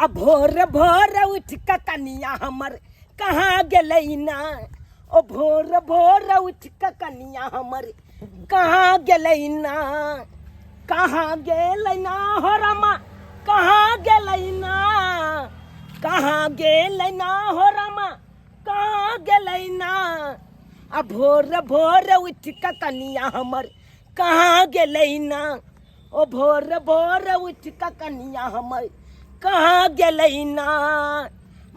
आ भोर भोर उठ कऽ कनिया हमर कहाँ गेलै ना। ओ भोर भोर उठ कऽ कनिया हमर कहाँ गेलै ना, कहाँ गेलै ना हो रामा, कहाँ गेलै ना, कहाँ गेलै ना हो रामा, कहाँ गेलै ना। आ भोर भोर उठ कऽ कनिया हमर कहाँ गेलै ना। ओ भोर भोर उठ कऽ कनिया हमर कहाँ गेलै ना।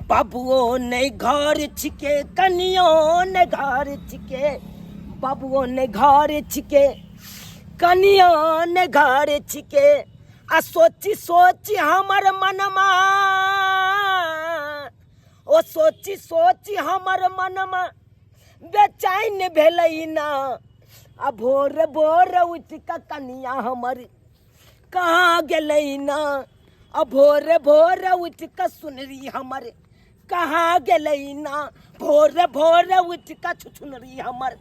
बाबुओ नहि घर छिके कनियो नहि घर छिके, बाबुओ नहि घर छिके कनियो नहि घर छिके। आ सोची सोची हमर मनमा, ओ सोची सोची हमर मनमा बेचैन भेलै ना। आ भोर भोर उठि कऽ कनिया हमर कहाँ गेलै ना। आ भोर भोर उठि कऽ सुनरी हमर कहाँ गेलै ना। भोर भोर उठि कऽ छुछुनरी हमर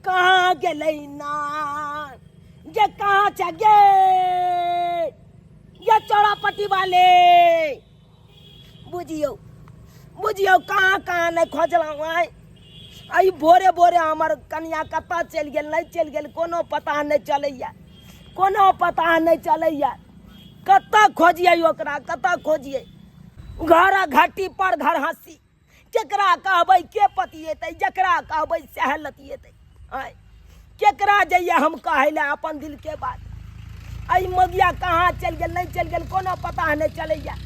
कहाँ गेलै ना। जे कहाँ छै गे ये चौरापट्टी वाले, बुझियौ बुझियौ कहाँ कहाँ नहि खोजलहुँ आइ। एहि भोरे भोरे हमर कनिया कतऽ चलि गेल नहि चलि गेल कोनो पता नहि चलैए, कोनो पता नहि चलैए। कतऽ खोजियै ओकरा, कतऽ खोजियै। घर घटी पर घर हँसी, केकरा कहबै के पतिएतै, जकरा कहबै सएह लतिएतै। आँय केकरा जइए हम कहै लए अपन दिलके बात। एहि मगिया कहाँ चलि गेल नहि चलि गेल कोनो पता नहि चलैए।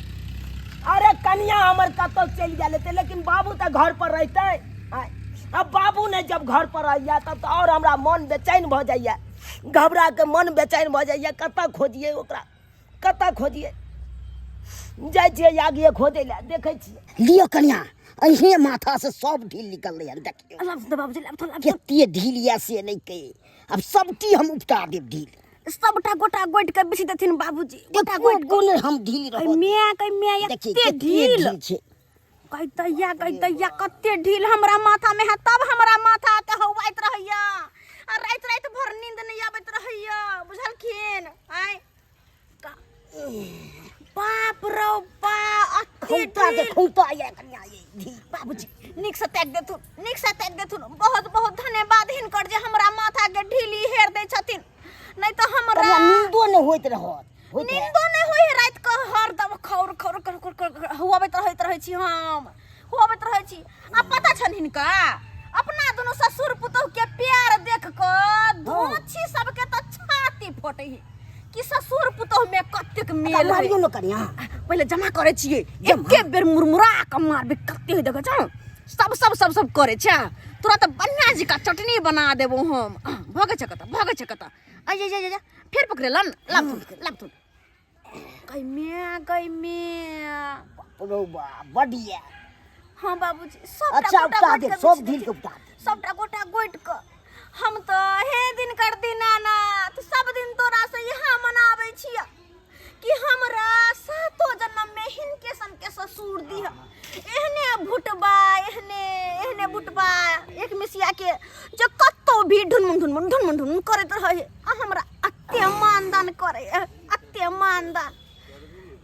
अरे कनिया हमर कतहु चलि गेल हेतै, लेकिन बाबू तऽ घर पर रहितै। आँय अब बाबू नहि जब घर पर रहैए तब तऽ आओर हमरा मन बेचैन भऽ जाइए, घबराके मन बेचैन भऽ जाइए। कतऽ खोजियै ओकरा, कतऽ खोजियै। जाइ छियै आगिए खोजै लए, देखै छियै। लिअ कनिया, अहीं माथा से सब ढील निकललै हन। देखियौ लाब दे बाबूजी, लाब लाब। कते ढील यऽ से नहि कहि, आब सबटी हम उपटा देब ढील। सबटा गोटा गोटि के बिछि देथिन बाबूजी, गोटा एको गोटि गो नहि हम ढील रहऽ देब। माय के माय, देखिए, एते कते ढील। ढील छै। कहि दैया, कहि दैया, कते ढील हमरा माथा में है, तब हमरा माथा के हौवाइत रहैया आ राति राति भर नींद नहि आबैत रहैया, बुझलखिन? आँय बाप रौ बा, अते खूंटा के ढील। खूंटा ये कनिया ये ढील। बाबूजी नीक से ताकि देथुन, नीक से ताकि देथुन। बहुत बहुत धन्यवाद हिनकर जे हमरा माथा के ढीली हेर दै छथिन, नहीं तो हमरा कनिया नींदो नहि होइत रहत, होइत हैत। नींदो नहि होइ है राति के, हरदम खौर खौर खौर खौर खौर खौर हुआबैत रहैत रहै छी हम, हुआबैत रहै छी। आ पता छनि हिनका अपना दुनू ससुर पुतोह के प्यार देख कऽ धोछी सबके तऽ छाती फटै है कि ससुर पुतोह में कतेक मेल है। मारियौ ने कनिया। पहिले जमा करै छियै, जमा? एके बेर मुरमुरा कऽ मारबै, कते है देखै छौ, सब सब सब सब करै छै। तोरा तऽ बढ़िआँ जकाँ चटनी बना देबो हम। भगै छै कतऽ, भगै छै कतऽ? आइ आइ आइ, फेर पकड़ेलन, लाबथुन लाबथुन। गै माय, गै माय। बाप रौ बा, बड ये। हाँ बाबूजी, सबटा अच्छा, गोटा उपटा गोटि देब, कऽ सब बिछि ढील के देथिन। उपटा देब। सबटा गोटा गोटि कऽ। हम तऽ हे दिन कर दीनानाथ सब दिन तोरा से यहाँ मनाबै छियै कि हमरा सातो जन्म में हिनके सन के ससुर दिह, एहने भुटबा, एहने एहने भुटबा एक मिसिया के जे कतौ भी ढुनमुन ढुनमुन ढुनमुन ढुनमुन करैत रहै आ हमरा अते मानदान करै, अते मानदान।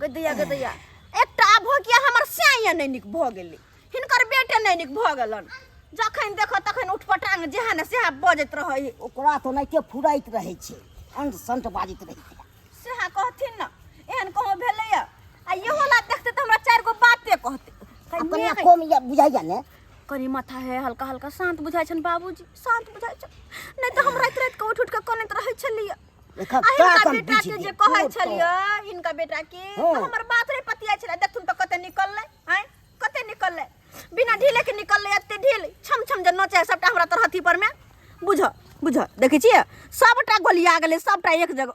गदैया गदैया, एकटा भोगिया हमर स्याया नहि नीक भऽ गेलै, हिनकर बेटे नहि नीक भऽ गेलन, जखन देखो तखन उठपटांग जेहा ने सेहा बजैत रहै। ओकरा तऽ ओनाहिते फुराइत रहै छै, अंट संट बाजैत रहै छै। सेहा कहथिन ने, एहन कहूँ भेलैया आ इहो ला देखते तऽ हमरा चारि गो बाते कहते। आ कनिया कम या बुझाइया ने? कनी माथा है हल्का हल्का शांत बुझाइ छनि बाबूजी, शांत बुझाइ छनि, नहि तऽ हम राति राति के उठि उठि के कनैत रहै छलियै। देखा, आ हिनका का कम बेटा बुझि के जे गेल, कहै ओ तऽ। छलियै हिनका बेटा के, तऽ हमर बात नहि पतियाइ छलै। देखथुन तऽ कते निकललै, आँय कते निकललै, बिना ढीले के निकललै, एते ढील छम छम जे नोचै है सबटा हमरा तरहथी पर में। बुझ बुझ, देखै छियै सबटा गोलिया गेलै, सबटा एक जगह।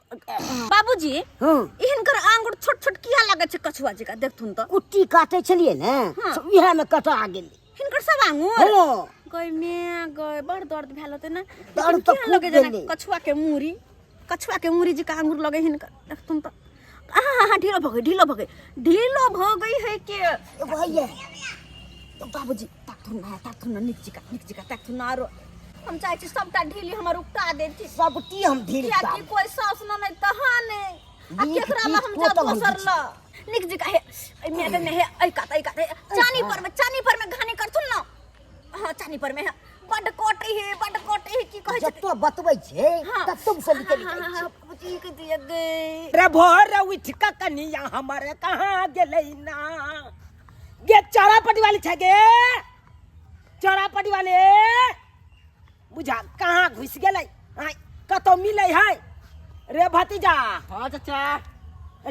बाबूजी, हिनकर आंगुर छोट छोट किया लागै छै कछुआ जकाँ? देखथुन तऽ। कुट्टी काटै छलियै ने, से उएह में कटा गेलै हिनकर सब आंगुर। गय मे गय, बड़ दर्द भेल होतै ने? दर्द लेकिन तऽ केहन खूब लगै जेना भेलै। कछुआ के मूड़ी, कछुआ के मूड़ी जकाँ आंगुर लगै हिनकर। देखथुन तऽ। आहा हा हा, ढीलो भऽ गई, ढीलो भऽ गई, ढीलो भऽ गई है के। एगो हैया। तो बाबूजी ताकथुन ना, ताकथुन ना, नीक जकाँ, नीक जकाँ ताकथुन ना। आरो हम चाहै छी सबटा ढीली हमर उपटा देती। सबटी हम ढील कियाकि उपटा कोइ सास ननैद तऽ हाँ नहि, आ लीख केकरा ला तीख हम जाब टोटल हम दोसर दै ला नीक जकाँ हे एहिमे एहिमे हे एहि कात एहि कात हे चानी पर में चानी पर में घानी करथुन ना हाँ चानी पर में है बड कोटी हे बड कोटी हे की कहै छै जतो बतबै छै हाँ। ततो से निकलि हाँ, जाइ हाँ, छै हाँ, बाबूजी की दिया गे रे भोर उठ के कनिया हमर कहाँ गेलै ना गे चौरापटी वाली छै गे चौरापटी वाले बुझा कहाँ घुसि गेलै आँय कतौ मिलै है रे भतीजा हाँ चाचा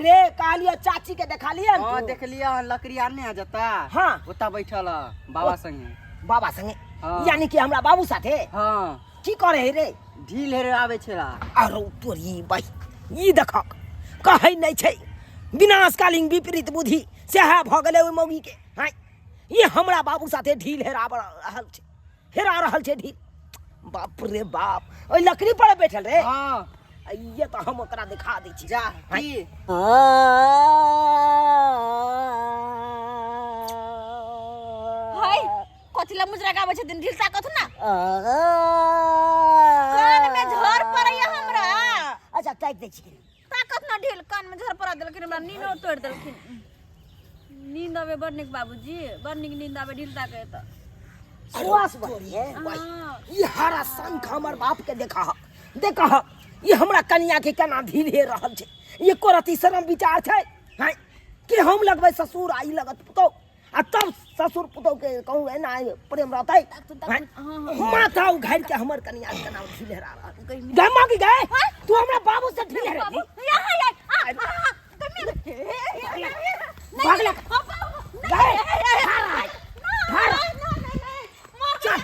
रे कहलियो चाची के देखा लियै हाँ देख लिया लकड़ी आने आ जाता हाँ। ओता बैठल है, बाबा संगे बाबा संगे हाँ। यानी कि हमरा बाबू साथे हाँ की करे है रे ढील हेरे आवे छेला अरो तोरी भाई ई देखक कहै नहि छै विनाशकालीन विपरीत बुद्धि सएह भऽ गेलै ओहि मौगी के हाँ ई हमरा बाबू साथे ढील हेरा रहल छै हेरा रहल छै ढील बाप रे बाप ओहि लकड़ी पर बैठल रे हाँ ये तऽ हम ओकरा देखा दै छी जा की हाय कथी ला मुजरा गाबै छथिन ढील ताकत ना कान में झर पड़ैया हमरा अच्छा ताकि दै छी ताकत ना ढील कान में झर पड़ा देलखिन हमरा नींदो तोड़ि देलखिन नींद आवे बड़ नीक बाबूजी बड़ नीक नींद आवे ढील ताके तऽ सुआस बढ़िए हाँ। ई हरा शंख हमर बाप के देखा ह देखा ह ई हमरा कनिया के केना धीर हे रहल छै एको रति शरम विचार छै हैं कि हम लगबै ससुर आ ई लगत पुतहु आ तब ससुर पुतहु के कहू एना प्रेम रहतै हैं? माथा उघारि के हमर कनिया के केना ढील हेरा रहल गए माँ की गए तू हमरा बाबू से ढील हेरा बाबू यहाँ आइ आ आ भागला गए भाग चल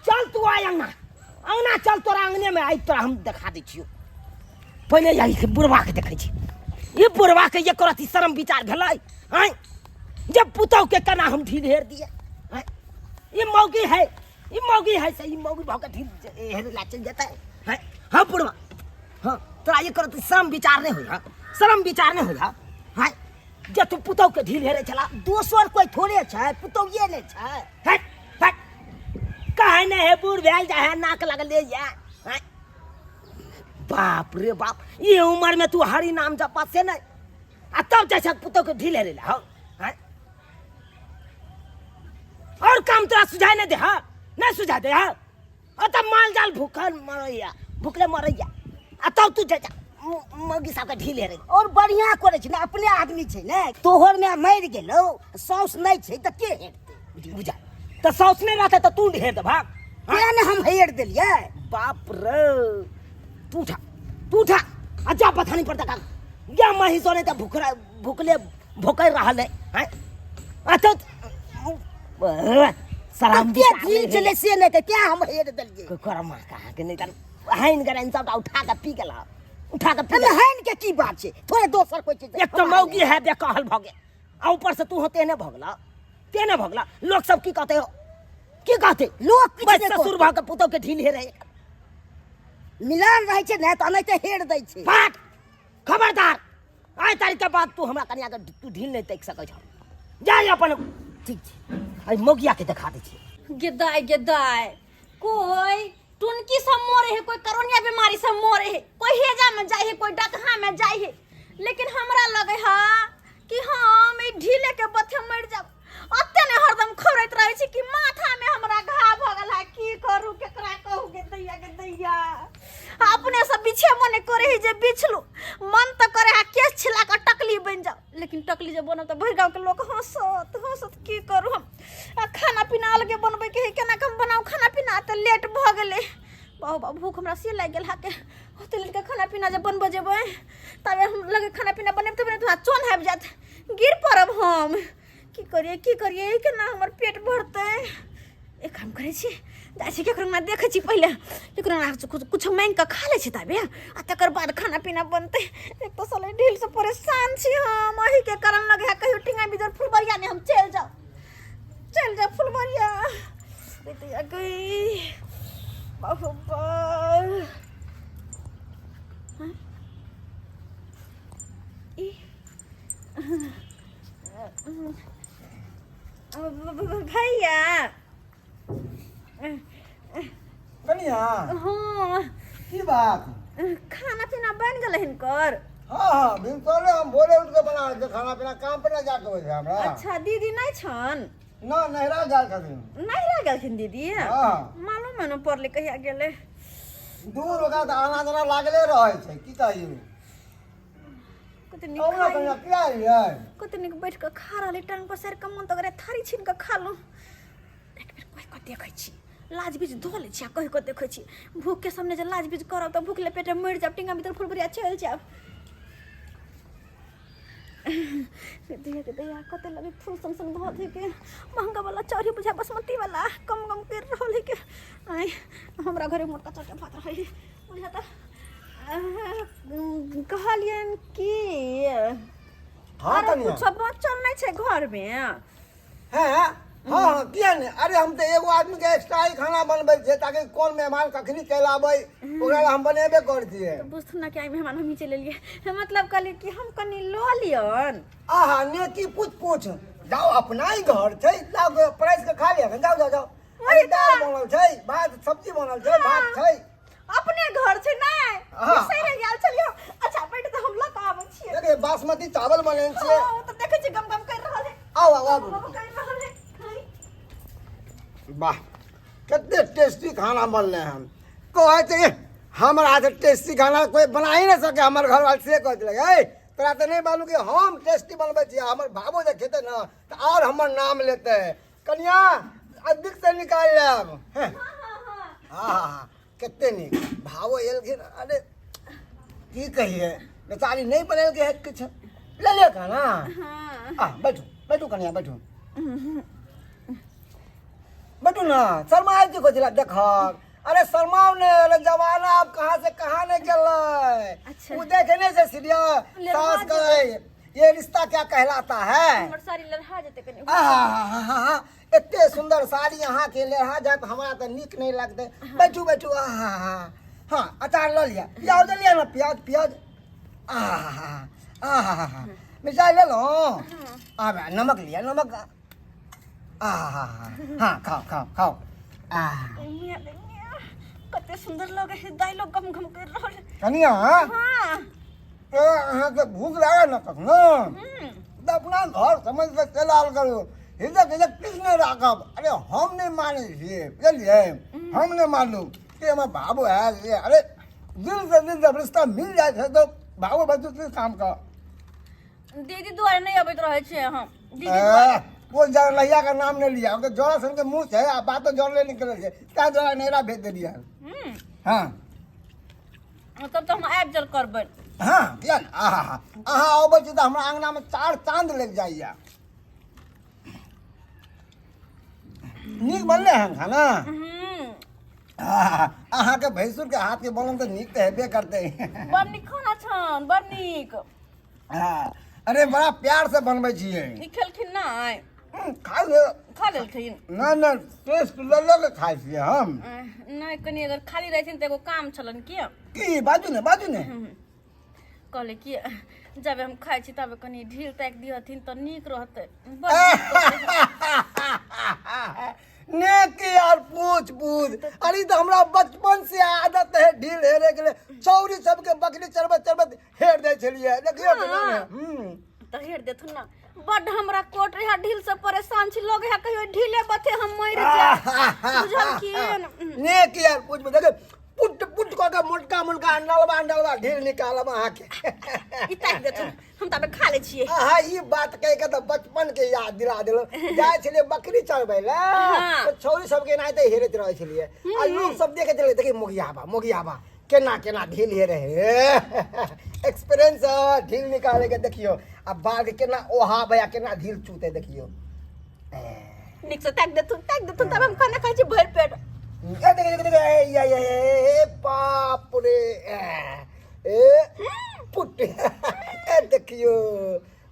चल तू आय अंगना अंगना चल तोरा अंगने में आई तोरा हम देखा दै छियौ पहिले यही के बुढ़वा के देखै छी ई बुढ़वा के एको रति शरम विचार भेलै आँय जब पुतहु के केना हम ढील हेर दिए आँय ई मौगी है ई मौगी है से ई मौगी भऽ के ढील हेरे ला चलि जेतै आँय हाँ बुढ़वा हाँ तोरा एको रति शरम विचार नहि होइ हँ शरम विचार नहि होइ हँ आँय जे तू पुतहु के ढील हेरे छला दोसर कोई थोड़े छै पुतौये ने छै हट हट कहे नहीं है बूढ़ भेल जाए है नाक लगले या हैं? बाप रे बाप ये उम्र में तू हरि नाम जपा से नहीं आ तब जाइ छक पुतहु के ढील हेरे ला हौ हैं? और काम तोरा सुझाय नहीं दे हाँ नहीं सुझा दे हाँ और तब माल जाल भूखल मरैया भूखले मरैया आ तब तू जा मौगी साहब के ढीले रे और बढ़िया करे छै ने अपने आदमी छै ने तोहर में मरि गेलौ साउस नहि छै तऽ के हेरतै बुझा तऽ साउस नहि रहतै तऽ तू ढेर देबहक किया ने हम हेर देलियै बाप रे तू उठा तू उठा आ जा बथानी पर तक या महीसो नहीं तऽ भूखरा भूखले भोकर रहल है हैं आ तो सलाम के ढील छलै से नहि तऽ क्या हम हेर देलियै करमा कहाँ के नहीं तर हाइन गरन सबटा उठा के पी गेला उठा के पी एहिमे हैन के की बात छै थोड़े दोसर कोइ चीज एक तो मौगी है बेकहल भऽ गेल आ ऊपर से तू हो तेने भऽ गेला तेने भऽ गेला लोग सब की कहते हो की कहते लोक किछु बस नहि ससुर भऽ के पुतोह के ढील हे रहे मिलान रहै छै ने तऽ एनाहिते हेर दै छै फाट खबरदार आइ तारीख के बाद तू हमरा कनिया के तू ढील नहीं ताकि सकै छौ जा अपन ठीक छै एहि मौगिया के देखा दै छी गेदाय गेदाय कोई टुनकी से मरे है कोई करोनिया बीमारी से मरे है कोई हेजा में जाए है कोई डकहा में जाए है लेकिन हमरा लगे है कि हम ई ढीले के बथे मर जाब अते ने हरदम खौरैत रहै छी कि माथा में हमरा घाव भऽ गेल है की करू केकरा कहू गे दैया गे दैया अपने से बिछे मने करे है जे बिछलू मन तऽ करे है केस छिला कऽ टकली बनि जाओ लेकिन टकली जे बनब तऽ भरि गाँव के लोक हंसत हंसत की करू हम आ खाना पीना अलगे बनबै के है केना कऽ हम बनाउ खाना पीना तऽ लेट भऽ गेलै बाबा बाबा भूख हमरा से लागि गेल हाके ओते लेट के खाना पीना जे बनबऽ जेबै तबे हम लगे खाना पीना बनेब तबे तऽ चोन आबि जायत गिर पड़ब हम की करियै की करियै केना हमर पेट भरतै एक काम करै छी जाइ छी केकरो अंगना देखै छी पहिले केकरो अंगना कुछ कुछ माँगि कऽ खा लै छी तबे आ तकर बाद खाना पीना बनतै एक तऽ साले ढीलसँ परेशान छी हम एहिके कारण लगे है कहियो टिंगा बिजोर फुलबरिया नहि हम चलि जाउ चलि जाउ फुलबरिया गई बाबा ई भैया कनिया हाँ की बात खाना पीना बनि गेलै हिनकर हाँ हाँ, भिनसरे हम भोरे उठ के बना लै छियै खाना पीना, काम पर नहि जाके होइ छै हमरा। अच्छा, दीदी नहि छन? ना, नैहरा गेल छथिन। नैहरा गेलखिन दीदी? हाँ। मालूम है न पड़ले कहिया गेलै। दूर ओकरा तऽ आना जाना लागले रहै छै, की कहियौ। कते नीक कहू ने खाइ। कनिया, किया एलियै? कते नीक बैठ कऽ खा रहलै टांग पसारि कऽ, मन तऽ करे थारी छीन कऽ खा लूँ। एक बेर कहि कऽ देखै छी, लाज बीज धो लै छी आ कहि कऽ देखै छी। भूखके सामने जे लाज बीज करब तऽ भूखले पेटे मरि जायब, टींगा भीतर फुलबुरिया चलि जायब। दैया के दैया, कते लगे फूल सन सन भात है के, महंगा वाला चाउर बुझा बासमती वाला कम कम कर रहल है के। आय, हमरा घरे मोटका चाउर के भात रहे बुझा। तऽ कहलियनि कि हाँ अरे कनिया। कुछो बचल नहि छै घरमे? हैं? हाँ हाँ, किया नहि। अरे हम तऽ एगो आदमी के एक्स्ट्रा ही खाना बनबै छियै, ताकि कोन मेहमान कखनी चलि आबै, ओकरा लए हम बनेबे करै छियै। तऽ बुझथुन ने कि आइ मेहमान हमही चलि एलियै। मतलब कहलियै कि हम कनि लऽ लियन। आहा, नेकी पूछ पूछ, जाओ, अपना ही घर छै, जाओ परसि के खा लिअ, जाओ जाओ जाओ। अरे दाल बनल छै, भात सब्जी बनल छै, भात छै। अपने घर छै नहि? हाँ। बिसरि गेल छलियै। अच्छा बैठ, तऽ हम लऽ कऽ आबै छियै। देखिए, बासमती चावल बनल छै। हाँ, ओ तऽ देखै छियै गम गम करि रहल है। आउ आउ आउ। गम गम करि रहल है। हाय। वाह, कते टेस्टी खाना बनलै हन। कहै छै हमरा से टेस्टी खाना कोई बना ही नहीं सके। हमर घर वाले से कहै छलै, ए तोरा तऽ नहि मालूम कि हम टेस्टी बनबै छियै, हमर भाबो जे खेतै ने तऽ आओर हमर नाम लेतै। कनिया, अधिक से निकालि लेब। हैं। हाँ हाँ हाँ, कते नीक भावो एलखिन। अरे की कहिए, बेचारी नहि बनेलकै है किछु। ले लिअ खाना। हाँ। आ बैठू बैठू कनिया, बैठू बैठू ना। शर्मा की खोजला देख। अरे शर्माओ ने, अरे जमाना अब कहाँ से कहाँ नहीं गेलै। अच्छा। उ देखने से सीरिया लेलहा सास कहे, ये रिश्ता क्या कहलाता है। हमर साड़ी लड़हा जेतै कनि। आहा, एते सुंदर साड़ी अहाँके लेहा जायत, हमरा तऽ नीक नहि लगतै। बैठू बैठू। आहा, हाँ, अचार लऽ लिअ, प्याज लिअ ने, प्याज प्याज। आहा आहा, मिरचाइ लेलहुँ। आब नमक लिअ, नमक। आहा, हाँ, खाओ खाओ खाओ। आहा। कते सुंदर लगे है, दाइलो गम गम कर रहल है। कनिया। हाँ। ए, अहाँके भूख लागल ने कखनो तऽ अपना घर समझ कऽ चलि आयल करू, हिजक हिजक किछु नहि राखब। अरे हम नहि मानै छियै, बुझलियै? हम नहि मानू कि हमर बाबू है ये। अरे दिल से दिल जब रिश्ता मिल जाइ छै तऽ बाबू बच्चू की काम का। दीदी दुआरे नहि अबैत रहै छै हम दीदी दुआरे। वो जरलैया के नाम नहि लिया, ओकर जरा सन के मुँह छै आ बातो जरले निकलै छै, ताहि दुआरे नैरा भेज देलियै। हाँ। तब तऽ हम आबि जल करबै। हाँ, किया ने। आहा, अहाँ अबै छी तऽ हमरा अङ्गनामे चार चाँद लागि जाइए। नीक बनलै हन खाना? आहा, अहाँके भैंसुरके हाथके बनल तऽ नीक तऽ हेबे करतै। बड़ नीक खाना छन, बड़ नीक। हाँ, अरे बड़ा प्यार से बनबै छियै। ई खेलखिन नहि? खा ले। खा लेलखिन? नहि नहि, टेस्ट लऽ लऽ के खाइ छियै हम। नहि, कनि अगर खाली रहै छै तऽ एगो काम छलनि की। की? बाजू ने, बाजू ने। कहले कि जब हम खाइ छी तब कनि ढील ताकि दिहथिन तऽ नीक रहतै, बड़ नीक रहतै। नेकी यार पूछ पूछ। अरे ई तऽ हमरा बचपन से आदत है ढील हेरे के लिए। चौरी सबके बकरी चरबत चरबत हेर दै छलियै, देखियौ तऽ नहि। तऽ हेर देथुन ने, बड्ड हमरा कोट रहे ढील से परेशान छी। लोग है कहियो ढीले बथे हम मरि जायब, बुझलखिन? नेकी यार पूछ पूछ। देखियौ, पुट पुट कऽ के मोटका मोटका अंडलबा अंडलबा ढील निकालब अहाँके। ई ताकि देथुन, हम ताबे खा लै छियै। अहाँ ई बात कहि के तऽ बचपन के याद दिला देलहुँ। जाइ छलियै बकरी चरबै लए तऽ छौरी सबके एनाहिते हेरैत रहै छलियै आ लोक सब देखैत छलै, देखी मोगियाबा मोगियाबा केना केना ढील हेरे हे। एक्सपीरियंस ढील निकाले के। देखियौ आ बाल के केना ओहाबै आ केना ढील चूते, देखियौ। नीक से ताकि देथुन, ताकि देथुन, तब हम खाना खाइ छी भरि पेट। ए देख देख देख, ए या या ए, बाप रे, ए ए पुट, ए देखियौ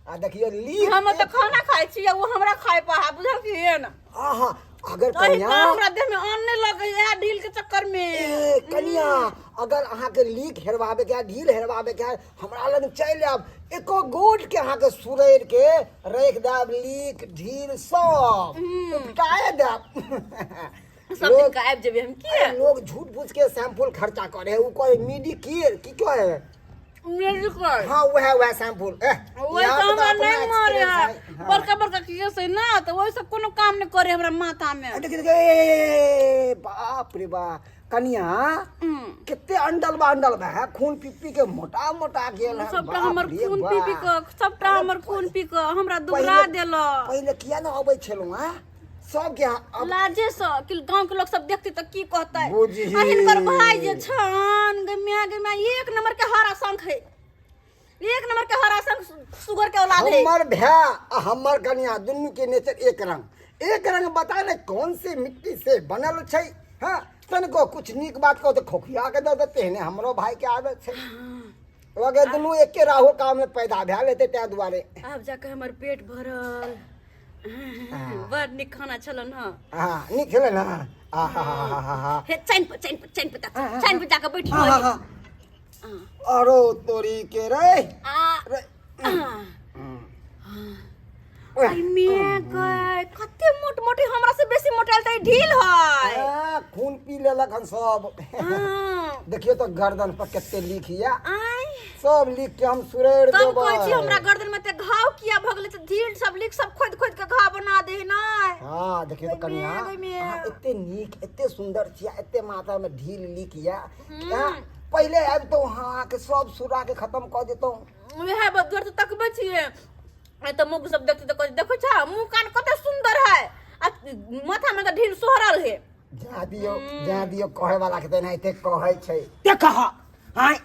आ देखियौ लीक। हम तऽ खाना खाइ छी आ ओ हमरा खाइ पा है, बुझलखिन? आहा, अगर अहि कनिया तऽ हमरा देह में अन्न नहि लगै है ढील के चक्कर में। ए कनिया, अगर अहाँके लीक हेरबाबे के है, ढील हेरबाबे के है, हमरा लग चलि आयब, एको गोट के अहाँके सुरैर के राखि देब, लीक ढील सब उपटाए देब। सब दिन के आबि जेबै हम की। अरे लोग झूठ फूस के शैम्पूल खर्चा करे है, उ कहे मीडी की की कहे। मेडिकल हाँ वह वह शैम्पू ए ओहि यहाँ से पे हमरा तऽ अपना नहि मरे experience है है। हाँ। बड़का बड़का केस है ना तऽ ओहि से कोनो काम नहि करे हमरा माथा मे देखी देखी ए, बाप रे बा कनिया कते अंडल बा अंडल बा है खून पी पी के मोटा मोटा गेल है सबटा बाप हमर रे खून बा। पी पी कऽ सबटा हमर खून पी कऽ हमरा दुबरा पहिले- देलक पहिले किया ना अबै छलहुँ हैं सबके अब लाजे से कि गांव के लोग सब देखते तऽ की कहतै बुझही। आ हिनकर भाई जे छन गे माय गे माय एक नंबर के हरा शंख है एक नंबर के हरा शंख सुगर के औलाद है हमर भैया आ हमर कनिया दुनू के नेचर एक रंग एक रंग बता ने कौन से मिट्टी से बनल छै हाँ तनिको कुछ नीक बात कहो तऽ खोखिया के दऽ देते ने हमरो भाई के आदत छै लगे दुनू एके राहु काम में पैदा भए लेते ताहि दुआरे आब जाके हमर पेट भरल बड़ नीक खाना छलन हँ हाँ नीक छलै ने आ हा हा हा हा हा हे चैन पर चैन पर चैन पर जा- चैन पर जाके बैठी हा हा अरो तोरी के रे आ रे आई मे गए कते मोट मोटी हमरा से बेसी मोटाइल त ई ढील है आ, खून पी लेलक हन सब हाँ, देखियो तो गर्दन पर कते लिख या आय सब लिख के हम सुरेड़ तब देबै कहै छी हमरा गर्दन में ते घाव किया भऽ गेलै तऽ ढील सब लीक सब खोदि खोदि के घाव बना दे है ना हाँ देखियो तो कनिया गई मैं। अहाँ एते नीक एते सुंदर छिया एते माथा में ढील लिख या हाँ, पहिले आबितौ अहाँ के सब सुरा के खत्म कऽ देतौ वएह बदर तऽ तकबै छियै आ तऽ मुँह सब देखते तऽ कहै देखै छा मुँह कान कते सुंदर है आ माथा में तऽ ढील सोहरल है जा दियौ जा दियौ कहै वाला के तऽ एनाहिते कहै छै देख आय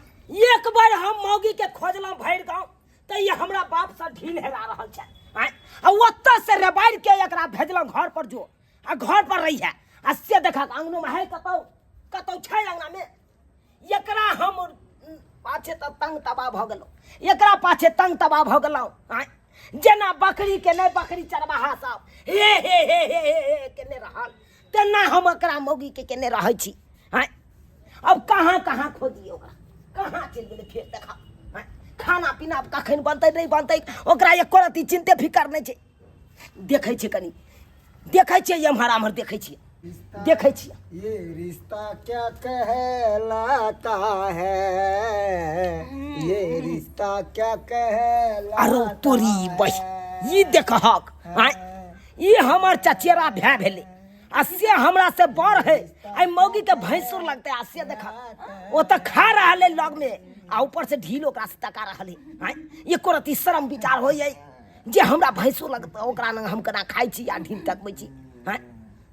एक बार हम मौगी के खोजलहुँ भरि गाँव तऽ ई हमरा बापसँ ढील हेरा रहल छै आय आ ओतऽ से रेबाड़ि के एकरा भेजलहुँ घर पर जो आ घर पर रही है आ से देखक अंगनो में है कतौ कतौ छै अंगना में एकरा हम पाछे तऽ तंग तबाह भऽ गेलहुँ एकरा पाछे तंग तबाह भऽ गेलहुँ आँय जेना बकरी के नहि बकरी चरवाहा सब हे हे हे हे हे हे केने रहल तेना हम एकरा मौगी के केने रहै छी आँय अब कहाँ कहाँ खोजिए ओकरा कहाँ चलि गेलै फेर देखा आँय खाना पीना आब कखन बनतै नहि बनतै ओकरा एको रत्ती चिन्ते फिकर नहि छै देखै छियै कनि देखै छियै एम्हर आम्हर देखै छियै देखै छियै ये रिश्ता क्या कहलाता है ये रिश्ता क्या कहलाता अरो तोरी बहि ई देखहक आँय ई हमर चचेरा भाय भेलै आ से हमरा से बड़ है आइ मौगी के भैंसुर लगतै आ से देख ओ तऽ खा रहल है लग में आ ऊपर से ढील ओकरा से तका रहल है आँय एको रत्ती शरम विचार होइए जे हमरा भैंसो लगतै ओकरा लग हम केना खाइ छी आ ढील तकबै छी आँय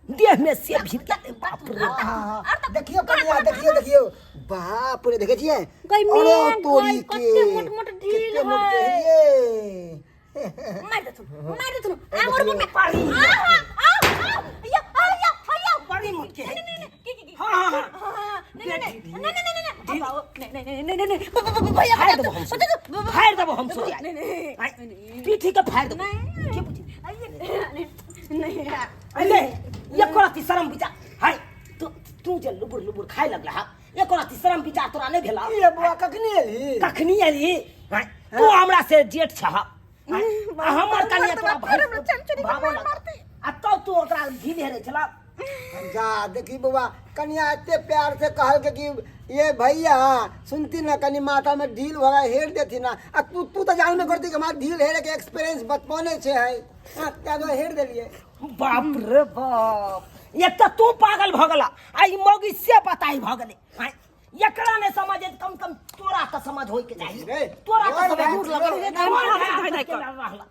देह में से भीड़ गेलै बाप रे आहा, देखियो कनिया देखियो देखियो बाप रे देखै छियै गई अरे मैं, तोरी गई, के कते मोट मोट ढील कते मोट के है। ये मार देथुन मार देथुन आंगुर में आहा आ आ या आ या आ या बड़ी मोट के है। नहीं नहीं की की की हाँ हाँ हाँ हाँ, नहीं नहीं नहीं नहीं नहीं नहीं नहीं नहीं नहीं नहीं नहीं नहीं भैया फाड़ देबो हम बचा फाड़ देबो हम सोच नहीं नहीं आँय, पीठी के फाड़ देबो नहीं के बुझी नहीं अरे एको रत्ती शरम विचार हाय तू तू जे लुबुर लुबुर खाय लगला हा एको रत्ती शरम विचार तोरा नहि भेला ये बुआ कखनी एली कखनी एली हाय तू हमरा से जेठ छह हाय, आ हमर कनिया तोरा फिर हमरा चमचुरी के भावो मार लगता। मारतै। आ तब तू ओकरा घी हेरै छला जा देखी बौआ कनिया एते प्यार से कहलकै कि ये भैया सुनती ना कनी माथा में ढील भरा हेर देती ना आ तू तू तऽ जानबे करती कि हमार ढील हेरे के एक्सपीरियंस बचपने से है हाँ क्या दुआरे हेर देलिए बाप रे बाप एक तऽ तू पागल भऽ गेला आ ई मौगी से बताई भऽ गेलै आँय, एकरा नहि समझ एत कम कम तोरा तऽ समझ होय के चाही रे, तोरा तऽ बोर समझ भए लगल गेल। बोर भए गेल रहला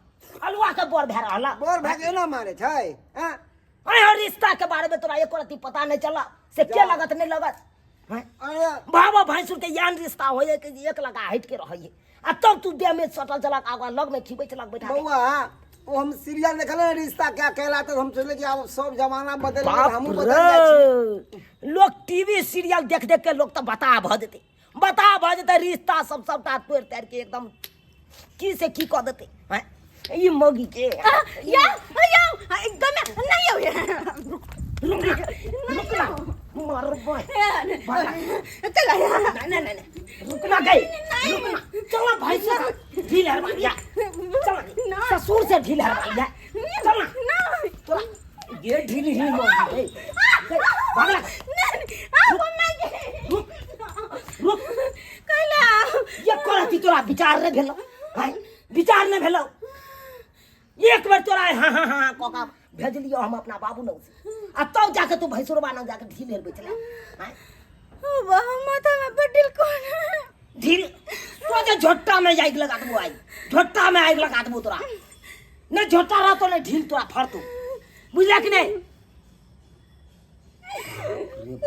अलुआ के बोर भए रहला बोर भए के एना मारे छै हाँ आँय हर रिश्ता के बारे में तोरा एको रत्ती पता नहीं चला से के लगत नहीं लगत आँय, अरे बाबा भैंसुर के यान रिश्ता होइए कि एक लगा हट के रहइए आ तब तू देह में सटल चलक आगा लग में खिबै चलक बैठा के। बौआ वो हम सीरियल देखले ने रिश्ता क्या कहलाता तो हम सोचले कि आब सब जमाना बदल गेल बाप हमहूँ बदल जाइ छी रे लोग टीवी सीरियल देख देख के लोग तो बता भऽ जेतै बता भऽ जेतै रिश्ता सब सबटा तोड़ि ताड़ि के एकदम की से की कऽ देतै आँय? ई मौगी के या या एकदम नहीं हो रुक ना रुक ना मरबै चल नहीं नहीं नहीं नहीं रुक ना गई रुक ना चल ना भाई से ढील हरवा लिया चल ना ससुर से ढील हरवा लिया चल ना नहीं तोरा ये ढील ही मौगी गई भागला नहीं आ मैं रुक रुक कैला ये कर तोरा विचार नहि भेलौ आँय विचार नहि भेलौ एक बेर तोरा हाँ हाँ हाँ कऽ कऽ भेजलियौ हम अपना बाबू लग से आ तब जाके तू भैंसुरबा लग जाके ढील हेलबै छलै आँय वाह माथा में बडिल कोन ढील सोझे झोट्टा में आगि लगा देबो आगि झोट्टा में आगि लगा देबो तोरा नहि झोट्टा रहतो नहि ढील तोरा फड़तो बुझला कि नहि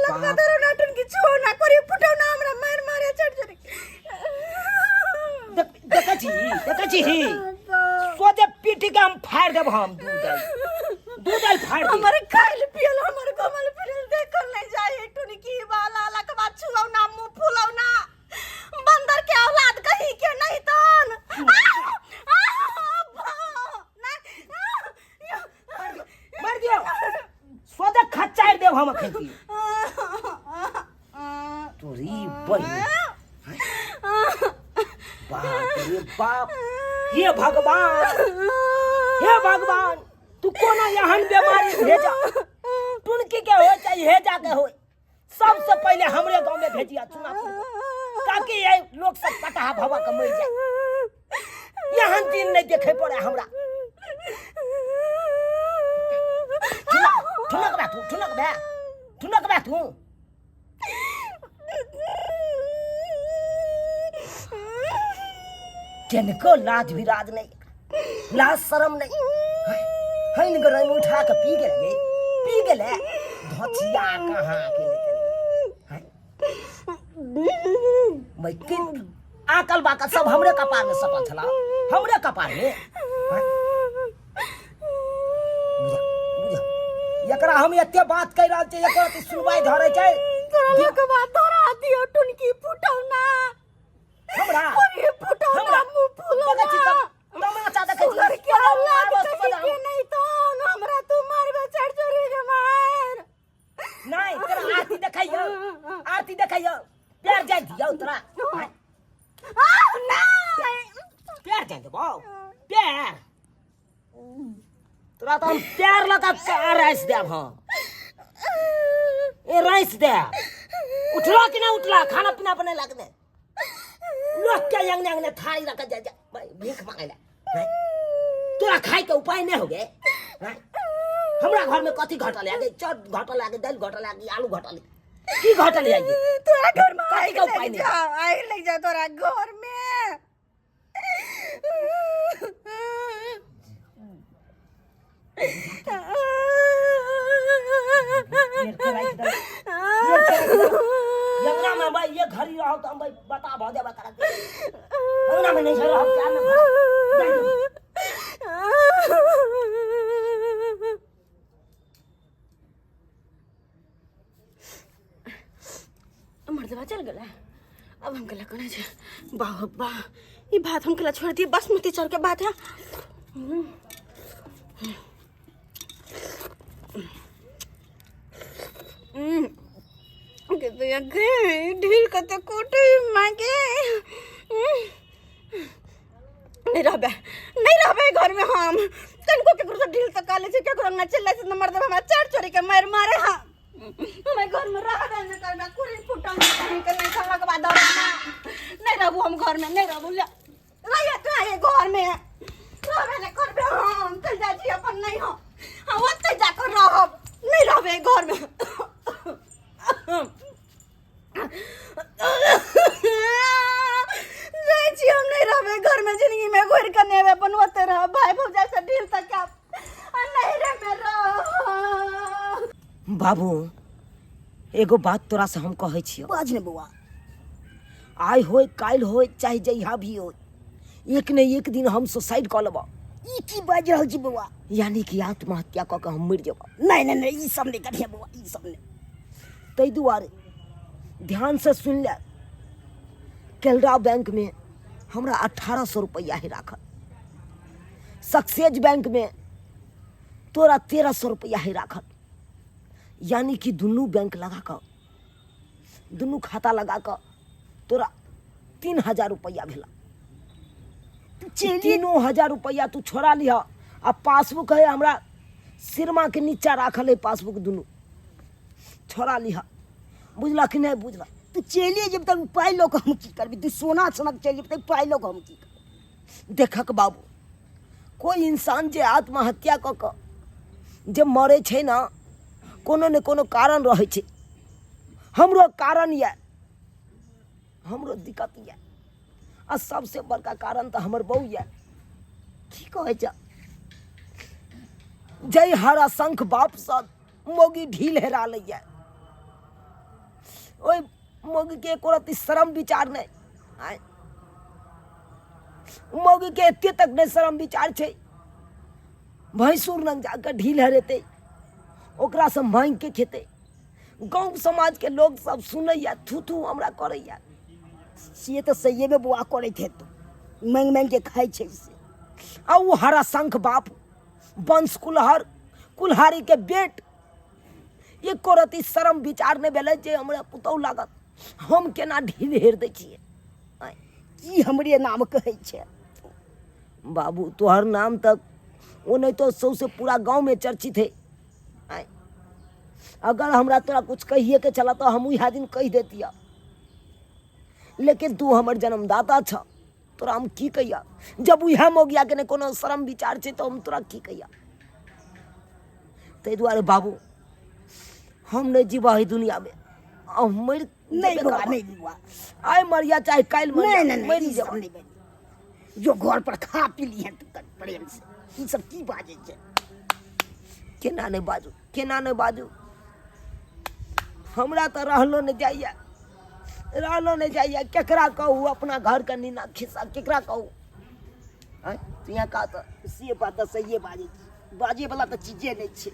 लगता तारो नाटन की छुओ ना करी फुटो ना हमरा मार मारे चढ़ चढ़ देखै छी देखै छी सोझे पीठ के हम फाड़ि देब हम दू दालि फाड़ि देब। हमर खाइल पियल हमर घुमल फिरल देखल नहीं जाए टुनकी वाला लकवा छुओ ना मुंह फुलाओ ना बंदर के औलाद कहीं के नहीं तन मार दियो सोझे खच्चारि देब हम अखन की तोरी बहिन बाप रे बाप हे भगवान हे भगवान तू कोनो एहन बीमारी भेजा टुनकी के हो चाहे हेजा के हो सबसे पहले हमरे गांव में भेजिया चुनापुर में, ताकि ये लोग सब पटाहा भवा के मर जाए एहन दिन नहीं देखे पड़े हमरा ठुनक ठुनक बा तू ठुनक बा ठुनक बा तू किनको लाज विराज नहीं लाज शरम नहीं हइन गरम उठा के पी गेल गे पी गेले धोचिया कहाँ के भाई किन आकल बाकल सब हमरे कपार में सटल छला हमरे कपार में बुझा बुझा एकरा हम एते बात कहि रहल छियै एकर अथी सुनवाई धरै छै तोरा लकवा तोरा दियो टुनकी फुटौ ना हमरा अरे फुटौ ना हमरा मुंह फुलौ देखै छी ना तम तमाचा देखै छी सुगर के औलाद मारबो कहीं सोझा के हम। नहीं तो हमरा तू मारबे चढ़ चोरी के मार नहीं तोरा आरती देखैयो आरती देखैयो प्यार जाय दियौ तोरा आ नहीं प्यार जाय देबौ प्यार तोरा तऽ हम प्यार लऽ कऽ राइस देब हम ए राइस दे उठला कि नहीं उठला खाना पीना बने लगने लोग के अंगने अंगने थाली रख जा जा भाई, भीख मांगे ला हैं? तोरा खाए के उपाय नहीं हो गए हैं? हमरा घर में कथी घटल है चाउर घटल है दालि घटल है आलू घटल है की घटल है ये? तोरा घर में कथी आग के उपाय लग नहीं जा आग लग जा तोरा घर में अंगना में भाई ये घड़ी रहो तो हम भाई बता भऽ जेबा करत अंगना में नहीं रहो क्या में मर्दबा चल गला अब हम कला कोना छे वाह वाह ई भात हम कला छोड़ दिए बासमती चाउर के भात है के तो या गे ढील कते कोटे मागे नहीं रहबे नहीं रहबे घर में हम कनको केकरो से ढील तका ले छै केकरो अंगना चल छै मर्दबा हमरा चार चोरी के मार मारे हम हमें घर में रह रहे नहीं करना कुरी फुटल कहीं के नहीं खाना के बाद दौड़ना नहीं रहबू हम घर में नहीं रहबू ले रहिए तो आइए घर में रहबे नहीं करबे हम चल जाइ छी अपन नहीं हम हम ओतै जाकर रहब नहीं रहबे घर में जाइ छी हम नहीं रहबे घर में जिंदगी में घुर के नहीं अपन ओतै रहब भाई भौजाई से ढील तक आ नहीं रे में रह बाबू एगो बात तोरा से हम कहै छियौ बाज ने बौआ आइ होय काल्हि होय चाहे जहिया भी होय एक ने एक दिन हम सुसाइड कऽ लेबऽ ई की बाजि रहल छी बौआ यानी कि आत्महत्या कऽ कऽ हम मरि जेबऽ नहि नहि नहि ई सब नहि करिहे बौआ ई सब नहि ताहि दुआरे ध्यानसँ सुनि ले केनरा बैंकमे हमरा 1800 रुपैआ है राखल सक्सेस बैंकमे तोरा 1300 रुपैआ है राखल यानी कि दुनू बैंक लगा कऽ दुनू खाता लगा कऽ तोरा 3000 रुपैआ भेला 3000 रुपैआ तू छोड़ा लिह आ पासबुक है हमरा सिरमा के नीचा राखल है पासबुक दुनू छोड़ा लिह बुझला कि नहीं बुझला तू चलिए जेब तऽ पाइ लऽ कऽ हम की करबै? तू सोना सनक चलि जेब तऽ पाइ लऽ कऽ हम की करबै? देखक बाबू, कोइ इंसान जे आत्महत्या कऽ कऽ जे मरै छै ने, कोनो ने कोनो कारण रहै छै। हमरो कारण यऽ, हमरो दिक्कत यऽ, आ सबसे बड़का कारण तऽ हमर बहू यऽ। की कहै छ, जय हरा शंख बापसँ मौगी ढील हेरा लैए, ओहि मौगीके एको रत्ती शरम विचार नहि। आँय, मौगीके एते तक नहि शरम विचार छै, भैंसुर लग जाके ढील हेरेतै, ओकरासँ माँगिके खेतै। गाँव समाजके लोक सब सुनैए, थू थू हमरा करैए। से तऽ सहिएमे बौआ करैत हेतौ, माँगि माँगिके खाइ छै से। आ ओ हरा शंख बाप वंश कुलहर कुल्हारीके बेट, एको रत्ती शरम विचार नहि भेलै जे हमरा पुतहु लागत, हम केना ढील हेर दै छियै। की हमरे नाम कहै छै? बाबू, तोहर नाम तक ओ नहि तो सौसे पूरा गाँवमे चर्चित है। आँय, अगर हमरा तोरा कुछ कहिए के चला तो हम उएह दिन कहि देतिय, लेकिन तू हमर जन्मदाता छ, तोरा हम की कहिया? जब उएह मौगियाके नहि कोनो शरम विचार छै तऽ हम तोरा की कहिया? ताहि दुआरे बाबू, हम नहि जीबह एहि दुनियामे, हम मरि नहि बौआ, नहि बौआ, आइ मरिया चाहे काल्हि मरिया, नहि नहि, मरि ई सब जेबह। नहि बनी जो घर पर खा पी ली है तू तक प्रेम से। ई सब की बाजै छै? केना नहि बाजू, केना नहि बाजू, हमरा तऽ रहलो नहि जाइए, रहलो नहि जाइए। केकरा कहू अपना घरके नीना खिस्सा, केकरा कहू? आँय, तू यहाँ कह तऽ। से बात तऽ सहिए बाजै छी, बाजै वाला तऽ चीजे नहि छै।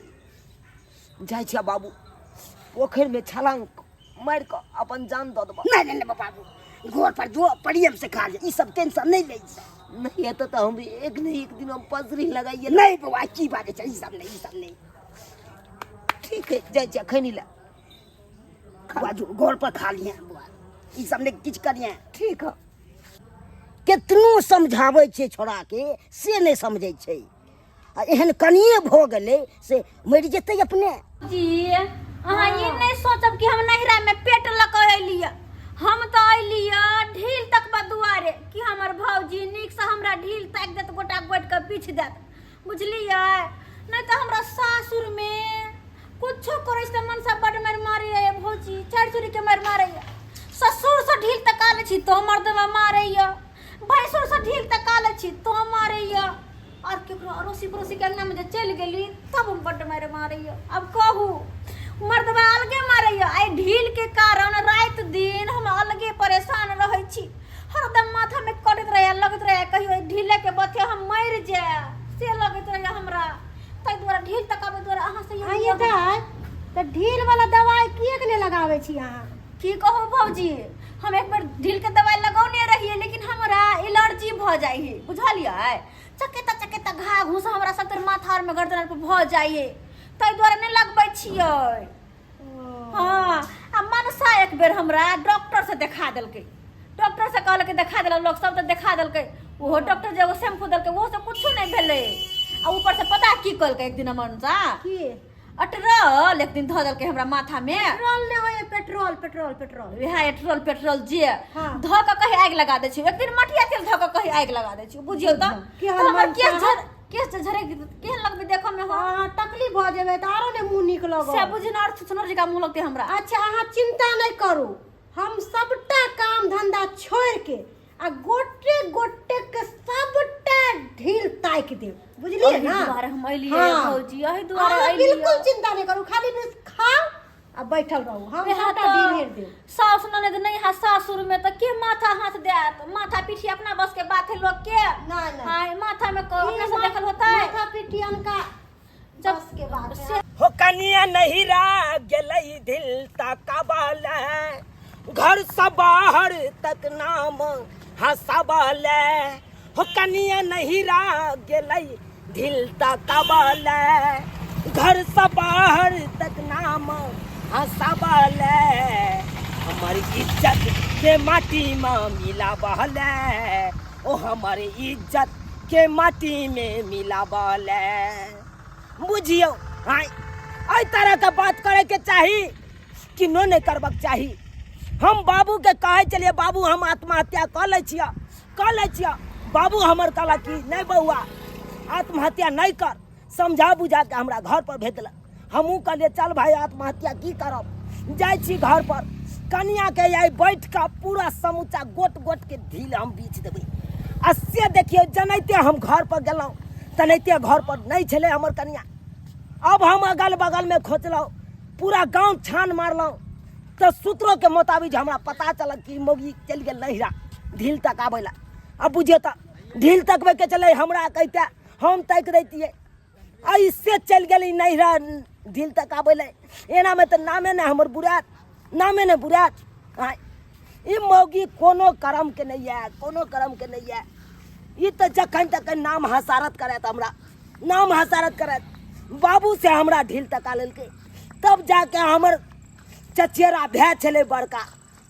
जाइ छियै बाबू, पोखरिमे छलांग मारि कऽ अपन जान दऽ देबऽ। नहि नहि नहि बाबू, घर पर जो प्रेम से खा ले, ई सब टेंशन नहि लै छै। नहि हेतै तऽ हम एक ने एक दिन हम पसरी लगाइए। नहि बौआ, की बाजै छै? ई सब नहि, ई सब नहि। ठीक है, जाइ छियै खैनी लए। बाजू, घर पर खा लिहे बौआ, ई सब नहि किछु करिहे। ठीक है। केतनो समझाबै छै छोड़ाके, से नहि समझै छै, आ एहन कनिए भऽ गेलै से मरि जेतै अपने। जी, अहाँ ई नहि सोचब कि हम नैहरा में पेट लऽ कऽ अयलियै। हम तऽ अयलियै ढील तकबा दुआरे कि हमर भौजी नीकसँ हमरा ढील ताकि देत, गोटा गोटि कऽ पीछ देत, बुझलियै? नहि तऽ हमरा सासुरमे कुछो करै छै तऽ मनसा बड्ड मारि मारैए भौजी, चारि चूड़ीके मारि मारैए। ससुरसँ ढील तका लै छी तो मर्दवा मारैए, भैंसुरसँ ढील तका लै छी तो मारैए, आओर केकरो अड़ोसी पड़ोसीके अङ्गनामे जे चलि गेली तब हम बड्ड मारि मारैए। आब कहू, मर्दवा अलगे मारैए। एहि ढीलके कारण राति दिन हम अलगे परेशान रहै छी, हरदम माथामे कटैत रहैए, लगैत रहैए कहियो एहि ढीलेके बथे हम मरि जायब, से लगैत रहैए हमरा। ताहि दुआरे ढील तकाबै दुआरे अहाँ से आइए दाइ, तऽ ढील वाला दवाइ किएक नहि लगाबै छी अहाँ? की कहू भौजी, हम एक बेर ढील के दवाई लगौने रहिए, लेकिन हमरा एलर्जी भऽ जाइ है, बुझलियै? चकेता चकेता घा घूस हमरा सब माथा आर में गर्दन आर पर भऽ जाइ है, ताहि दुआरे नहि लगबै छियै। हाँ, आ मनसा एक बेर हमरा डॉक्टर से देखा देलकै, डॉक्टर से कहलकै देखा देलक, लोग सब तऽ देखा देलकै। ओहो डॉक्टर जे एगो शैम्पू देलकै, ओहो से कुछो नहि भेलै। आ ऊपर से पता की कहलकै एक दिन मनसा? की? अटरल एक दिन धऽ देलकै हमरा माथा में। पेट्रोल नहि होइए, पेट्रोल पेट्रोल पेट्रोल। वएह एट्रोल पेट्रोल जे हाँ। धऽ कऽ कही आगि लगा दै छै। एक दिन मटिया तेल धऽ कऽ कही आगि लगा दै छै, बुझियौ तऽ। केहन तऽ हमर मनसा? केश झर केश जे झरे केहन लगबै देखऽ मे हम? अहाँ तकलीफ भऽ जेबै तऽ आरो ने मुँह नीक लगत। से बुझी ने, आओर छुछुनर जकाँ मुँह लगतै हमरा। अच्छा, अहाँ चिंता नहि करू, हम सबटा काम धंधा छोड़ि के आ गोटे गोटे के सबटा ढील ताकि देब, बुझलियै एहि ना? दुआरे हम अयलियै हाँ। भौजी, एहि दुआरे अहाँ अयलियै। बिल्कुल चिंता नहि करू, खाली बस खाउ आ बैठल रहू, हम वएह सबटा तऽ ढील हेर देब। सासु ननद नहि है सासुर में तऽ के माथा हाथ देत? माथा पीठी अपना बस के बात है लोग के। नहीं, नहीं। हाँ, माथा में अपने से ई देखल होता है। माथा पीठी अनका जब बस के बात है। से हो कनिया नहिरा गेलै दिल तकबल, घर से बाहर तक नाम हंसबल। हो कनिया नहिरा गेलै दिल तकबल, घर से बाहर तक नाम हंसबल। हमर इज्जत के माटी में मिलाबल, ओ हमर इज्जत के माटी में मिलाबल। बुझियौ, आँय, एहि तरहके बात करैके चाही कि नो नहि करबाक चाही? हम बाबूके कहै छलियै, बाबू हम आत्महत्या कऽ लै छियऽ, कऽ लै छियऽ। बाबू हमर कहलक कि नहि बौआ, आत्महत्या नहि कर। समझा बुझा के हमरा घर पर भेज देलक। हमहूँ कहलियै चल भाई, आत्महत्या की करब, जाइ छी घर पर, कनियाके आइ बैठ कऽ पूरा समूचा गोट गोट के ढील हम बीछ देबै। आ से देखियौ, जनैते हम घर पर गेलहुँ तनैते घर पर नहि छलै हमर कनिया। अब हम अगल बगलमे खोजलहुँ, पूरा गाँव छान मारलहुँ, तऽ सूत्रोके मोताबिक हमरा पता चलल कि मौगी चलि गेल नैहरा ढील तकाबै लए। अब बुझियौ तऽ ढील तकबैके चलै हमरा कहिते हम ताकि दैतियै, आ इससे चलि गेली नैहरा ढील तकाबै लए। एनामे तऽ नामे नहि हमर बुरायत, नामे नहि बुरायत। आँय, ई मौगी कोनो करमके नहि यए, कोनो करमके नहि यए। ई तऽ जखन तखन नाम हसारत करत, हमरा नाम हसारत करत। बाबू से हमरा ढील तका लेलकै, तब जाके हमर चचेरा भाय छलै बड़का,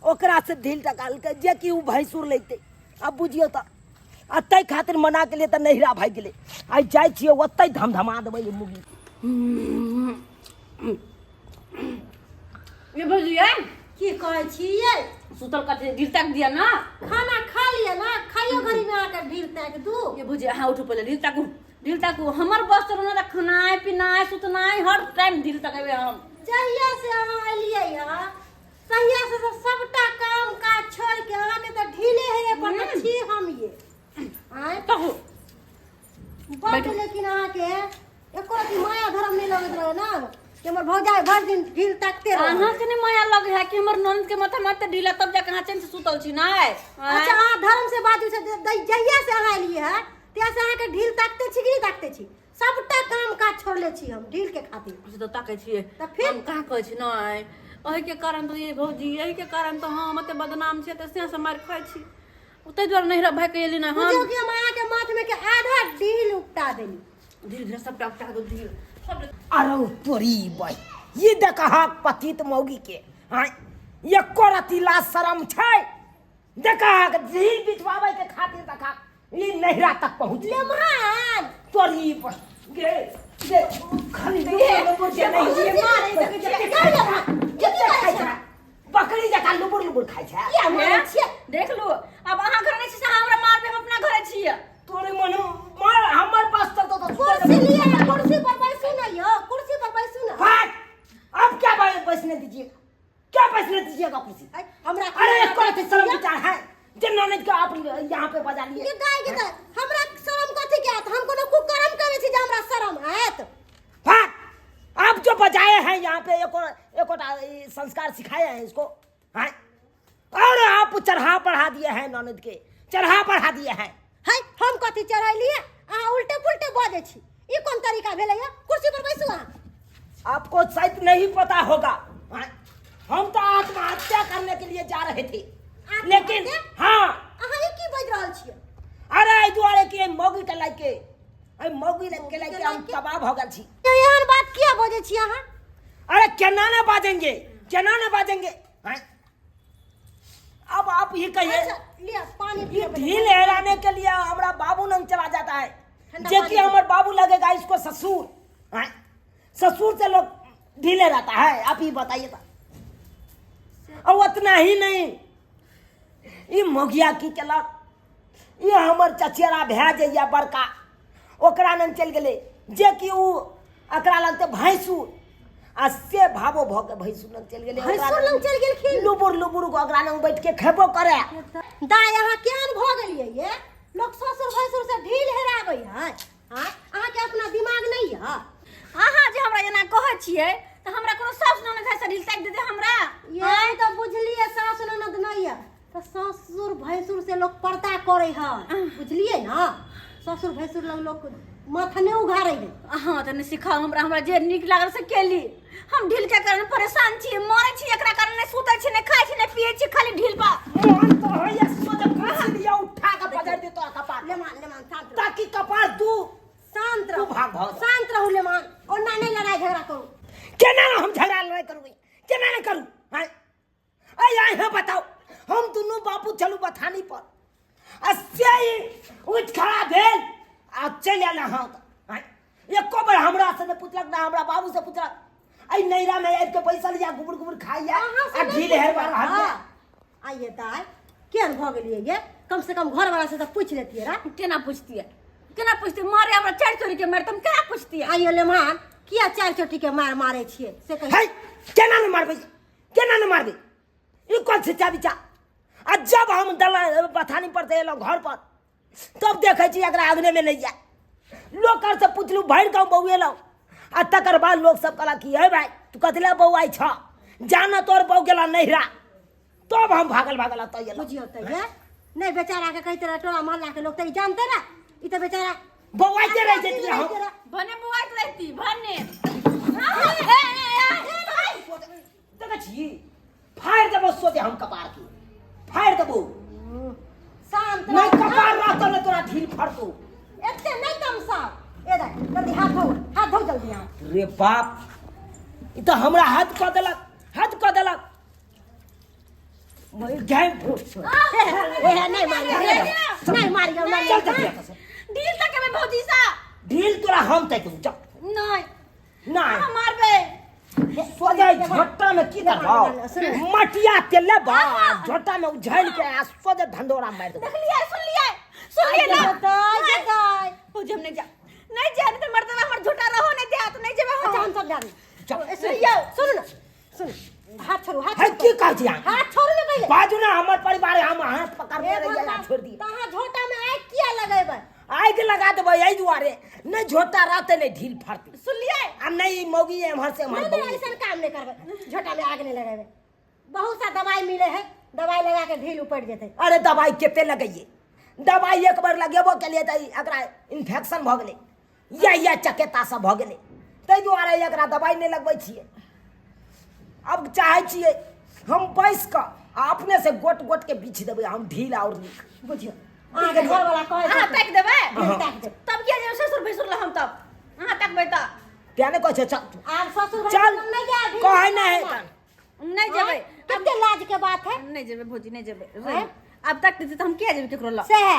ओकरासँ ढील तका लेलकै, जेकि ओ भैंसुर लैतै। आब बुझियौ तऽ आ ताहि खातिर मना के लिए तऽ नैहरा भागि गेलै। आइ जाइ छियै ओतहि धमधमा देबै ई मुगी। ये भौजी ये की कहै छियै? सुतल कथी ढील ताक दिया ना। खाना खा लिअ ना, खाइयो घड़ी में अहाँके ढील ताकि दू। ये भौजी अहाँ उठू पहिले, ढील ताकू, ढील ताकू। हमर बस चलू ना तऽ खानाइ पिनाइ सुतनाइ हर टाइम ढील तकेबै हम। जहिया से अहाँ एलियै हँ तहिया से तऽ सबटा काम काज छोड़ के अहाँके तऽ ढीले हेरे पर तऽ छी हम ये। आँय कहू। बड्ड, लेकिन अहाँके एको रति माया धर्म नहि लगैत रहे ना कि हमर भौजाई भरि दिन ढील ताकते रहे। अहाँके नहि माया लगे है कि हमर ननद के माथा माथे ढीला, तब जाके अहाँ चैन से सुतल छी ना? अच्छा अहाँ धर्म से बाजू से जहिया से अहाँ एलियै है तहिया से अहाँके ढील ताकते छी कि नहि ताकते छी? सबटा काम काज छोड़ले छी हम ढील के खातिर। से तऽ ताकै छियै तऽ फिर? हम कहाँ कहै छी नहि। एहिके कारण तऽ ये भौजी, एहिके कारण तऽ हम एते बदनाम छियै, तऽ से से मारि खाइ छी, ताहि दुआरे नैहरा भागि के एली ना हम। बुझियौ कि हम अहाँके माथ में के आधा ढील उपटा देली। धीरे धीरे सबटा उपटा दू ढील सब। अरे तोरी बहि, ये देखहक पतित मौगी के, आँय, एको रति लाज शरम छै? देखहक ढील बिछवाबै के खातिर देखहक ई नैहरा तक पहुँच लेमहान। तोरी बहि गे गे, खाली लुबुर लुबुर जे नहीं ये मारै कते खाइ छै, बकरी जकाँ लुबुर लुबुर खाइ छै। किया मारै छियै? देख लू, अब अहाँ घर नहि छी से अहाँ हमरा मारबै, हम अपना घरे छियै। तोरे मन मार हमर पास तो तो कुर्सी लिअ ना, कुर्सी पर बैसू ना यौ, कुर्सी पर बैसू ना। भाग, अब क्या बैसने दीजिएगा, क्या बैसने दीजिएगा कुर्सी? ऐ, हमरा अरे एक कोई शर्म विचार है जे ननद के आप यहाँ पे बजा लिए? ये गाय के तऽ हमरा शरम कथी के आयत? हम कोनो कुकर्म करै छी जे हमरा शरम आयत? भाग, आप जो बजाए हैं यहाँ पे एक और संस्कार सिखाए हैं इसको हैं, और आप चढ़ा बढ़ा दिए हैं, ननद के चढ़ा बढ़ा दिए हैं। है, हम कथी चढ़ेलियै? अहाँ उल्टे पुल्टे बजै छी, ई कोन तरीका भेलै? यौ कुर्सी पर बैसू अहाँ। आपको शायद नहीं पता होगा, हैं? हम तो आत्महत्या करने के लिए जा रहे थे, लेकिन हाँ। अहाँ ई की बाजि रहल छियै? अरे एहि दुआरे कि एहि मौगी के लायके, एहि मौगी के लायके हम तबाह भऽ गेल छी। एहन बात किया बजै छी अहाँ? अरे केना ने बाजेंगे, केना ने बाजेंगे, हैं? अब आप ही कहिए। अच्छा, लिअ पानी ये पियब। ढील हेराने के लिए हमारा बाबू नंग चला जाता है, ठंडा जे पानी कि हमारे बाबू लगेगा इसको ससुर, हैं? ससुर से लोग ढीले रहता है, आप ही बताइए था। और उतना ही नहीं, ई मोगिया की केलक, ई हमर चचेरा भए जाइए बड़का, ओकरा लग चलि गेलै, जे कि उ एकरा लगते भैंसुर, आ से भावो भऽ के भैंसुर लग चलि गेलै। ओकरा भैंसुर लग चलि गेलखिन? लुबुर लुबुर ओकरा लग बैठ के खेबो करे। दाय अहाँ केहन भऽ गेलियै ये? लोक ससुर भैंसुर से ढील हेराबै है? आँय, अहाँके अपना दिमाग नहि यऽ? अहाँ जे हमरा एना कहै छियै तऽ हमरा कोनो सासु ननद है से ढील ताकि देतै हमरा? ये तऽ बुझलियै सासु ननद नहि यऽ तऽ ससुर भैंसुर से लोक पर्दा करै है, बुझलियै ना? ससुर भैंसुर लग लोक माथा नहि उघारै है। अहाँ तऽ नहि सिखाउ हमरा, हमरा जे नीक लागल से केली। हम ढील के कारण परेशान छी, मरै छी एकरा कारण, नहि सुतै छी, नहि खाइ छी, नहि पियै छी, खाली ढील पा मोहन तो है ये सोच कुर्सी लिया उठा के पजर दे तोरा कपार। लेमान लेमान शांत रहू। ताकि कपार दू शांत तू रहू, भाग भाग। शांत रहू लेमान, ओना नहि लड़ाई झगड़ा करू। केना ने हम झगड़ा लड़ाई करू, केना ने करू? हैं, अय अहाँ बताओ, हम दुनू बापू चलू बथानी पर, आ से ही उठि खड़ा भेल आ चलि आयल अहाँ ओतऽ। हैं, एको बेर हमरा से नहि पुछलक ना हमरा बाबू से पुछलक। एहि नैरा में आबि के बैसल या गुबुर गुबुर खाइया अहाँ से आ नहि ढील हेरवा पुछलक, रहल या। हाँ। आइए दाइ केहन भऽ गेलियै ये कम से कम घरवाला से तऽ पूछि लेतियै रा केना पूछतियै केना पूछतियै मारे हमरा चारि चोरी के मारि तऽ हम केना पूछतियै आइयो लेमान किया चारि चोटी के मार मारे छियै से कही है केना ने मारबै केना ने मारबै ई कोन छै चाबी चा आ जब हम दला बथानी पर से एलहुँ घर पर तब देखै छी एकरा अगने में नहीं जाए लोग से पुछलहुँ भरि गाँव बौएलहुँ आ तकर बाद लोग सब कहलक कि हे भाई तू कथी लए बौआइ छ जाना तोर बौ गेला नैहरा तब हम भागल भागल एतऽ एलहुँ बुझियौ तऽ ये नहि बेचारा के कहते रहे टोला मोहल्ला के लोग तऽ ई जानते ना ई तऽ बेचारा बौआइते रहि जैतियै हम भने बौआइत रहती भने देखै छी फाड़ि देबो सोचे हम कपार के फाड़ि देबो शांत नहीं रह। कपार रहतो नहीं तोरा ढील फड़तो एते नहीं तमसाओ ए दाइ जल्दी हाथ धो हाथ धो जल्दी अहाँ रे बाप ई तऽ हमरा हद कऽ देलक हद कऽ देलक मरि जाय ए नहीं मारियो नहीं मारियो नहीं चल चल एतऽ से। ढील तक में भौजी सा ढील तोरा हम तक चल नहीं नहीं हम मारबे सोझे झोटा में की करबौ मटिया तेल लेबौ आ झोटा में उझालि के आ सोझे धंधोरा मारि देबौ देखलिए सुनलिए सुनलिए ना दाइ दाइ भौजी हम नहीं जा नहीं जा नहीं तो मरते हमर झूठा रहो नहीं जा तो नहीं जेबे अच्छा हम हम सब जानी चल। सुनियो सुनू ना सुनू हाथ छोड़ू हाथ है छोड़ू की कहै छी अहाँ हाथ छोड़ू ने पहिले बाजू ना हमर परिवार है, हम हाथ पकड़ने हे रहियै आ भगवान, छोड़ि दियै तऽ अहाँ झोटा में आगि किया लगेबै आगि लगा देबै एहि दुआरे नहि झोटा रहतै नहि ढील फड़तै सुनलिए आ नहि ई मौगी एम्हर से एम्हर नहीं नहीं बौगी। ऐसा काम नहीं करबै झोटा में आग नहीं लगेबै बहुत सा दवाई मिले है दवाई लगा के ढील उपट जेतै अरे दवाई कते लगैये दवाई एक बार लगेबो केलियै तऽ ई एकरा इन्फेक्शन भऽ गेलै इएह इएह चकेता सब भऽ गेलै ताहि दुआरे एकरा दवाई नहि लगबै छियै अब चाहै छियै हम बैस कऽ आ अपने से गोट गोट के बिछ देबै हम ढील आओर नीक बुझियौ अहाँके घरवाला कहै अहाँ छथिन, ताकि देबै ढील ताकि देब। तब किया जेबै ससुर भैंसुर लए हम तब अहाँ तकबै तऽ तें ने कहै छै चल आब ससुर भैंसुर चल लग नहि जायब ढील कहै नहि ताकि है देब। नहि जेबै कते लाज के बात है नहि जेबै भौजी नहि जेबै आँय? आब तक देतै तऽ हम किया जेबै केकरो लग से है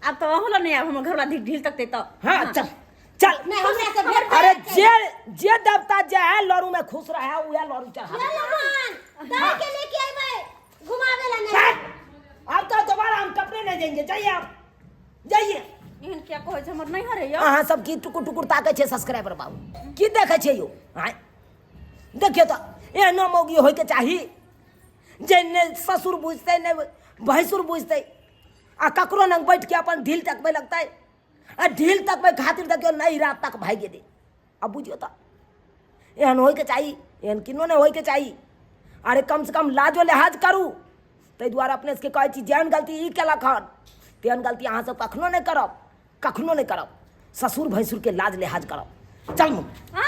आब तऽ अहूँ लग नहि आयब हमर घरवाला ढील ढील तकतै तऽ हाँ चल चल नहीं हमरा से भेंट अरे जे जे देवता जे है लड़ू में खुश रहे उहे लड़ू चढ़ा ये लमान दाई के लेके अइबै घुमावे ला नहीं बैठ। अब तो दोबारा हम कपड़े नहीं देंगे जाइए आप जाइए एहन किया कहै छै हमर नैहर है यौ अहाँ सब की टुकुर टुकुर ताकै छै सब्सक्राइबर बाबू की देखै छै यौ आँय देखियौ तऽ एहनो मौगी होइके चाही जे ने ससुर बुझतै ने भैंसुर बुझतै आ ककरो लग बैठ के अपन ढील तकबै लगतै आ ढील तकबै खातिर देखियौ नई रात तक भागि गेलै आब बुझियौ तऽ एहन होइके चाही एहन किनो नहि होइके चाही अरे कमसँ कम लाजो लिहाज करू ताहि दुआरे अपने सबके कहै छी जेहन गलती ई केलक हन तेहन गलती अहाँसब कखनो नहि करब कखनो नहि करब ससुर भैंसुरके लाज लिहाज करब चल मुँह हाँ